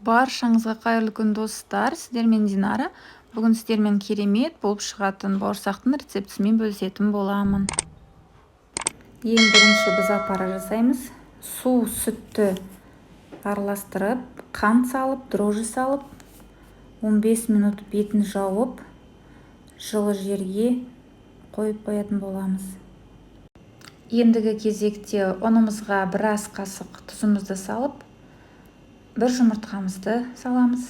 Баршаңызға қайырлы күн, достар! Сіздермен Динара. Бүгін сіздермен керемет болып шығатын бауырсақтың рецептісімен бөлісетін боламын. Ең бірінші біз апара жасаймыз. Су, сүтті араластырып, қант салып, дрожжи салып, 15 минут бетін жауып, жылы жерге қойып қоятын боламыз. Ендігі кезекте ұнымызға біраз қасық тұзымызды салып, бір жұмыртқамызды саламыз.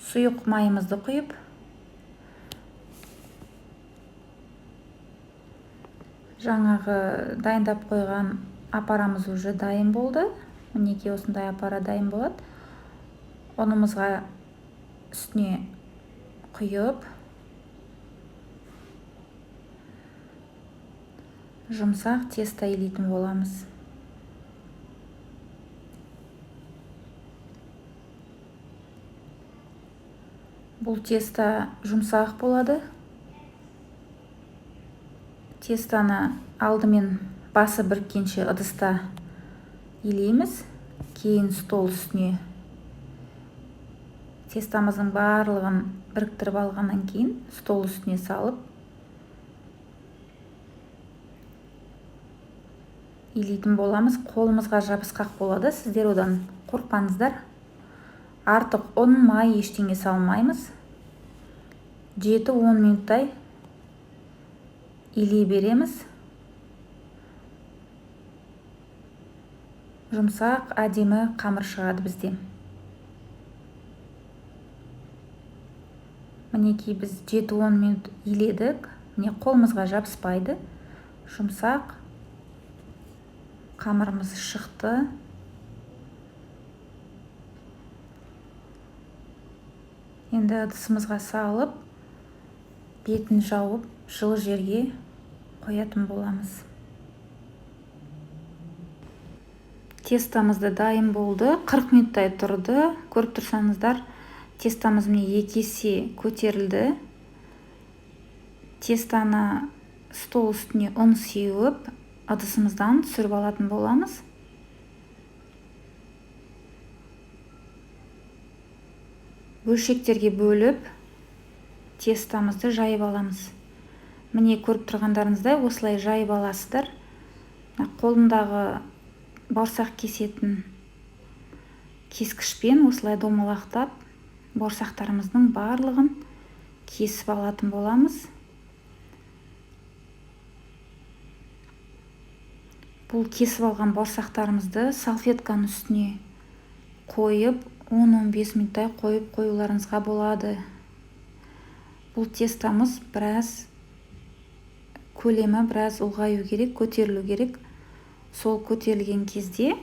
Сұйық майымызды құйып, жаңағы дайындап қойған апарамыз уже дайын болды. Мінекей, осындай апара дайын болады. Ұнымызға үстіне құйып, жұмсақ тесто илейтін боламыз. Бұл тесто жұмсақ болады. Тестаны алдымен басы біріккенше ыдыста илейміз. Кейін стол үстіне тестамыздың барлығын біріктіріп алғаннан кейін стол үстіне салып илейтін боламыз. Қолымызға жабысқақ болады, сіздер одан қорықпаңыздар. Артық ұн, май ештеңе салмаймыз. 7-10 минуттай илей береміз. Жұмсақ, әдемі қамыр шығады бізде. Мінекей, біз 7-10 минут иледік. Міне, қолымызға жабыспайды. Жұмсақ қамырымыз шықты. Енді ыдысымызға салып, бетін жауып, жылы жерге қоятын боламыз. Тестамыз да дайын болды. 40 минуттай тұрды. Көріп тұрсаңыздар, тестамыз міне 2 есе көтерілді. Тестаны стол үстіне ұн сеуіп, ыдысымыздан түсіріп алатын боламыз. Бөлшектерге бөліп, тестамызды жайып аламыз. Міне, көріп тұрғандарыңыздай, осылай жайып аласыздар. Қолымдағы бауырсақ кесетін кескішпен осылай домалақтап, бауырсақтарымыздың барлығын кесіп алатын боламыз. Бұл кесіп алған бауырсақтарымызды салфетканың үстіне қойып, 10-15 минуттай қойып қоюларыңызға болады. Бұл тестамыз біраз көлемі біраз ұлғаю керек, көтерілу керек. Сол көтерілген кезде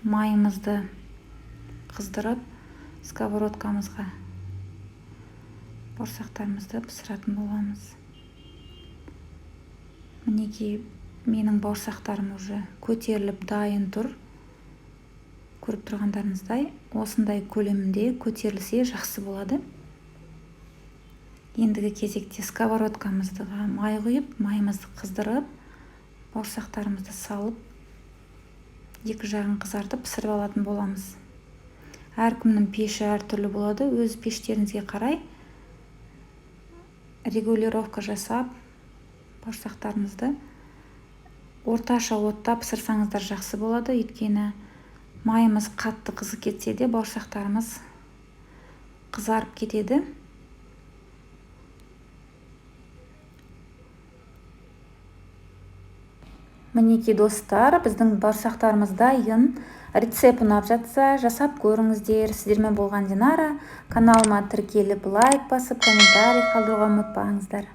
майымызды қыздырып, сковородкамызға бауырсақтарымызды пісіретін боламыз. Мінекей, менің бауырсақтарым уже көтеріліп дайын тұр. Көріп тұрғандарыңыздай, осындай көлемінде көтерілсе жақсы болады. Ендігі кезекте сковородкамызға май құйып, майымызды қыздырып, бауырсақтарымызды салып, екі жағын қызартып пісіріп алатын боламыз. Әркімнің пеші әртүрлі болады. Өз пештеріңізге қарай регулировка жасап, бауырсақтарыңызды орташа отта пісірсаңыздар жақсы болады. Өйткені майымыз қатты қызып кетсе де бауырсақтарымыз қызарып кетеді. Мінекей, достар, біздің бауырсақтарымыз дайын. Рецепт ұнап жатса, жасап көріңіздер. Сіздермен болған Динара. Каналыма тіркеліп, лайк басып, комментарий қалдыруға ұмытпаңыздар.